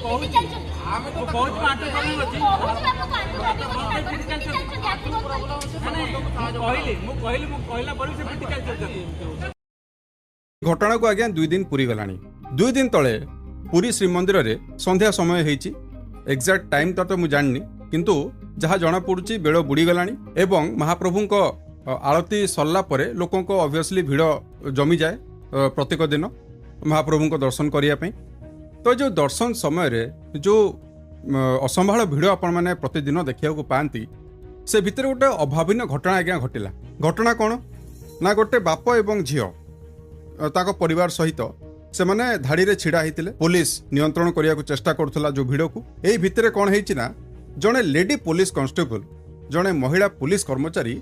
ପିଟି ଚାଲିଛନ୍ତି। ଆମେ ତ ମୁଁ କହୁଛି ମୋ ଆଣ୍ଠୁ ପ୍ରୋବ୍ଲେମ୍ ଅଛି। ମୁଁ କହୁଛି ଆପଣଙ୍କୁ ଆଣ୍ଠୁ ପ୍ରୋବ୍ଲେମ୍ ଅଛି, ତାଙ୍କର ପିଟି ଚାଲିଛନ୍ତି ଆଖି ବନ୍ଦ କରିକି। ନାଇଁ, ମୁଁ କହିଲି, ମୁଁ କହିଲି, ମୁଁ କହିଲା ପରେ ବି ସେ ପିଟି ଚାଲିଛନ୍ତି। ଘଟଣାକୁ ଆଜ୍ଞା 2 ଦିନ ପୁରିଗଲାଣି। 2 ଦିନ ତଳେ ପୁରୀ ଶ୍ରୀମନ୍ଦିରରେ ସନ୍ଧ୍ୟା ସମୟ ହେଇଛି। ଏକ୍ଜାକ୍ଟ ଟାଇମ୍ ତ ମୁଁ ଜାଣିନି, କିନ୍ତୁ ଯାହା ଜଣାପଡ଼ୁଛି ବେଳ ବୁଡ଼ିଗଲାଣି ଏବଂ ମହାପ୍ରଭୁଙ୍କ ଆଳତି ସରିଲା ପରେ ଲୋକଙ୍କ ଅବଭିୟସଲି ଭିଡ଼ ଜମିଯାଏ ପ୍ରତ୍ୟେକ ଦିନ ମହାପ୍ରଭୁଙ୍କ ଦର୍ଶନ କରିବା ପାଇଁ। ତ ଯେଉଁ ଦର୍ଶନ ସମୟରେ ଯେଉଁ ଅସମ୍ଭାଳ ଭିଡ଼ ଆପଣମାନେ ପ୍ରତିଦିନ ଦେଖିବାକୁ ପାଆନ୍ତି, ସେ ଭିତରେ ଗୋଟେ ଅଭାବନୀୟ ଘଟଣା ଆଜ୍ଞା ଘଟିଲା। ଘଟଣା କ'ଣ ନା, ଗୋଟେ ବାପ ଏବଂ ଝିଅ ତାଙ୍କ ପରିବାର ସହିତ ସେମାନେ ଧାଡ଼ିରେ ଛିଡ଼ା ହେଇଥିଲେ। ପୋଲିସ ନିୟନ୍ତ୍ରଣ କରିବାକୁ ଚେଷ୍ଟା କରୁଥିଲା ଯେଉଁ ଭିଡ଼କୁ। ଏଇ ଭିତରେ କ'ଣ ହେଇଛି ନା, ଜଣେ ଲେଡି ପୋଲିସ କନଷ୍ଟେବଲ, ଜଣେ ମହିଳା ପୋଲିସ କର୍ମଚାରୀ,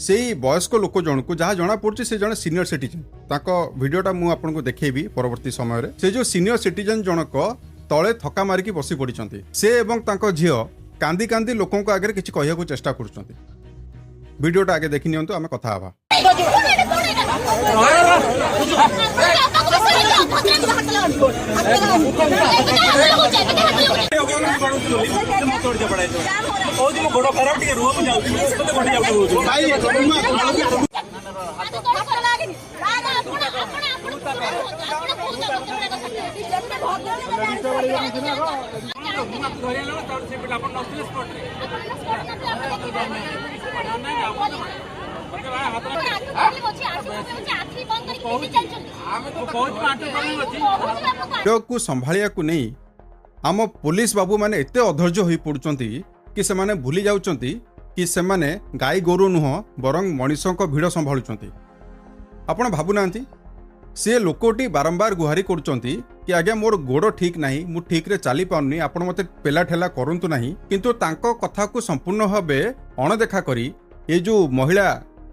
ସେଇ ବୟସ୍କ ଲୋକ ଜଣକୁ, ଯାହା ଜଣାପଡ଼ୁଛି ସେ ଜଣେ ସିନିୟର ସିଟିଜେନ୍, ତାଙ୍କ ଭିଡ଼ିଓଟା ମୁଁ ଆପଣଙ୍କୁ ଦେଖେଇବି ପରବର୍ତ୍ତୀ ସମୟରେ, ସେ ଯେଉଁ ସିନିୟର ସିଟିଜେନ୍ ଜଣକ ତଳେ ଥକା ମାରିକି ବସି ପଡ଼ିଛନ୍ତି। ସେ ଏବଂ ତାଙ୍କ ଝିଅ କାନ୍ଦି କାନ୍ଦି ଲୋକଙ୍କ ଆଗରେ କିଛି କହିବାକୁ ଚେଷ୍ଟା କରୁଛନ୍ତି। ଭିଡ଼ିଓଟା ଆଗେ ଦେଖି ନିଅନ୍ତୁ, ଆମେ କଥା ହେବା। କଣ ଏଇଟା? କଣ ଏଇଟା? ଆପଣଙ୍କ ବିଷୟରେ ଏତେ ଅଭଦ୍ରାମି। ହାତ ଲଗାଉଛି, ଏମିତି ହାତ ଲଗାଉଛି। କହୁଛି ମୋ ଗୋଡ଼ ଖରାପ, ଟିକେ ରୁହ, ମୁଁ ଯାଉଛି। ମତେ ଗୋଟେ ଯାଉଛି କହୁଛୁ। ହାତ କଣ କର ଲାଗେନି ନା ନା, ଆପଣ ଆପଣ ଆପଣ ଆପଣ ବହୁତ ଅଭଦ୍ର କଥା। ମୁଁ ଆକୁ ଧରି ଆଣିଲା ତାପରେ ସେ ପିଲା, ଆପଣ ନଥିଲେ ସ୍ପଟରେ। ଆପଣ ସ୍ପଟ ନଥିଲେ, ଆପଣ ଦେଖିପାରିବେନି। ନାଇଁ ନାଇଁ, ଆପଣ ମତେ ଭାଇ ହାତ ଆଣ୍ଠୁ ପ୍ରୋବ୍ଲେମ୍ ଅଛି, ଆଣ୍ଠୁ ପ୍ରୋବ୍ଲେମ୍ ଅଛି, ଆଖି ବନ୍ଦ କରିକି ପିଟି ଚାଲିଛନ୍ତି। ଆମେ ତ ମୁଁ କହୁଛି ମୋ ଆଣ୍ଠୁ ପ୍ରୋବ୍ଲେମ୍ ଅଛି। ମୁଁ କହୁଛି ଆପଣଙ୍କୁ ଭିଡ଼କୁ ସମ୍ଭାଳିବାକୁ ନେଇ ଆମ ପୋଲିସ ବାବୁମାନେ ଏତେ ଅଧୈର୍ଯ୍ୟ ହୋଇପଡ଼ୁଛନ୍ତି କି ସେମାନେ ଭୁଲି ଯାଉଛନ୍ତି କି ସେମାନେ ଗାଈ ଗୋରୁ ନୁହଁ, ବରଂ ମଣିଷଙ୍କ ଭିଡ଼ ସମ୍ଭାଳୁଛନ୍ତି। ଆପଣ ଭାବୁନାହାନ୍ତି, ସେ ଲୋକଟି ବାରମ୍ବାର ଗୁହାରି କରୁଛନ୍ତି କି ଆଜ୍ଞା, ମୋର ଗୋଡ଼ ଠିକ୍ ନାହିଁ, ମୁଁ ଠିକ୍ରେ ଚାଲିପାରୁନି, ଆପଣ ମୋତେ ପେଲା ଠେଲା କରନ୍ତୁ ନାହିଁ। କିନ୍ତୁ ତାଙ୍କ କଥାକୁ ସମ୍ପୂର୍ଣ୍ଣ ଭାବେ ଅଣଦେଖା କରି ଏ ଯେଉଁ ମହିଳା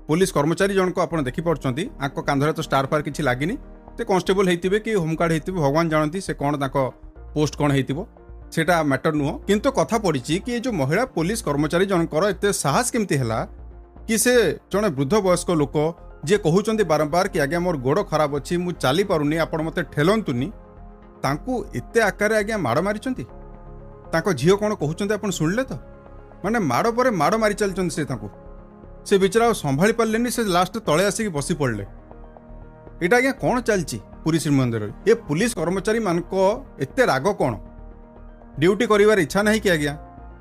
ପୋଲିସ କର୍ମଚାରୀ ଜଣକ ଆପଣ ଦେଖିପାରୁଛନ୍ତି, ଆଙ୍କ କାନ୍ଧରେ ତ ଷ୍ଟାର ଫାର କିଛି ଲାଗିନି। ସେ କନଷ୍ଟେବଲ ହେଇଥିବେ କି ହୋମଗାର୍ଡ ହେଇଥିବେ, ଭଗବାନ ଜାଣନ୍ତି ସେ କ'ଣ, ତାଙ୍କ ପୋଷ୍ଟ କ'ଣ ହେଇଥିବ, ସେଇଟା ମ୍ୟାଟର ନୁହଁ। କିନ୍ତୁ କଥା ପଡ଼ିଛି କି ଏ ଯେଉଁ ମହିଳା ପୋଲିସ କର୍ମଚାରୀ ଜଣଙ୍କର ଏତେ ସାହସ କେମିତି ହେଲା କି ସେ ଜଣେ ବୃଦ୍ଧ ବୟସ୍କ ଲୋକ, ଯିଏ କହୁଛନ୍ତି ବାରମ୍ବାର କି ଆଜ୍ଞା, ମୋର ଗୋଡ଼ ଖରାପ ଅଛି, ମୁଁ ଚାଲିପାରୁନି, ଆପଣ ମୋତେ ଠେଲନ୍ତୁନି, ତାଙ୍କୁ ଏତେ ଆକାରରେ ଆଜ୍ଞା ମାଡ଼ ମାରିଛନ୍ତି। ତାଙ୍କ ଝିଅ କ'ଣ କହୁଛନ୍ତି ଆପଣ ଶୁଣିଲେ ତ? ମାନେ ମାଡ଼ ପରେ ମାଡ଼ ମାରି ଚାଲିଛନ୍ତି ସେ ତାଙ୍କୁ। ସେ ବିଚରା ଆଉ ସମ୍ଭାଳି ପାରିଲେନି, ସେ ଲାଷ୍ଟ ତଳେ ଆସିକି ବସି ପଡ଼ିଲେ। ଏଇଟା ଆଜ୍ଞା କ'ଣ ଚାଲିଛି ପୁରୀ ଶ୍ରୀମନ୍ଦିରରେ? ଏ ପୁଲିସ କର୍ମଚାରୀମାନଙ୍କ ଏତେ ରାଗ କ'ଣ? ଡ୍ୟୁଟି କରିବାର ଇଚ୍ଛା ନାହିଁ କି ଆଜ୍ଞା?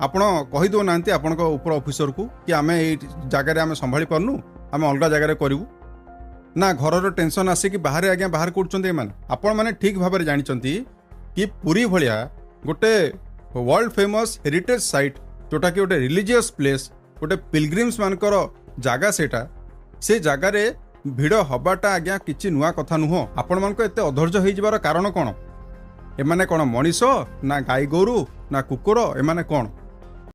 ଆପଣ କହିଦେଉନାହାନ୍ତି ଆପଣଙ୍କ ଉପର ଅଫିସରକୁ କି ଆମେ ଏଇ ଜାଗାରେ ଆମେ ସମ୍ଭାଳି ପାରୁନୁ, ଆମେ ଅଲଗା ଜାଗାରେ କରିବୁ? ନା ଘରର ଟେନସନ୍ ଆସିକି ବାହାରେ ଆଜ୍ଞା ବାହାର କରୁଛନ୍ତି ଏମାନେ? ଆପଣମାନେ ଠିକ୍ ଭାବରେ ଜାଣିଛନ୍ତି କି ପୁରୀ ଭଳିଆ ଗୋଟେ ୱାର୍ଲଡ ଫେମସ୍ ହେରିଟେଜ୍ ସାଇଟ୍, ଯେଉଁଟାକି ଗୋଟେ ରିଲିଜିୟସ୍ ପ୍ଲେସ୍, ଗୋଟେ ପିଲଗ୍ରିମ୍ସ ମାନଙ୍କର ଜାଗା ସେଇଟା, ସେ ଜାଗାରେ ଭିଡ଼ ହବାଟା ଆଜ୍ଞା କିଛି ନୂଆ କଥା ନୁହଁ। ଆପଣମାନଙ୍କ ଏତେ ଅଧୈର୍ଯ୍ୟ ହେଇଯିବାର କାରଣ କ'ଣ? ଏମାନେ କ'ଣ ମଣିଷ ନା ଗାଈ ଗୋରୁ ନା କୁକୁର? ଏମାନେ କ'ଣ?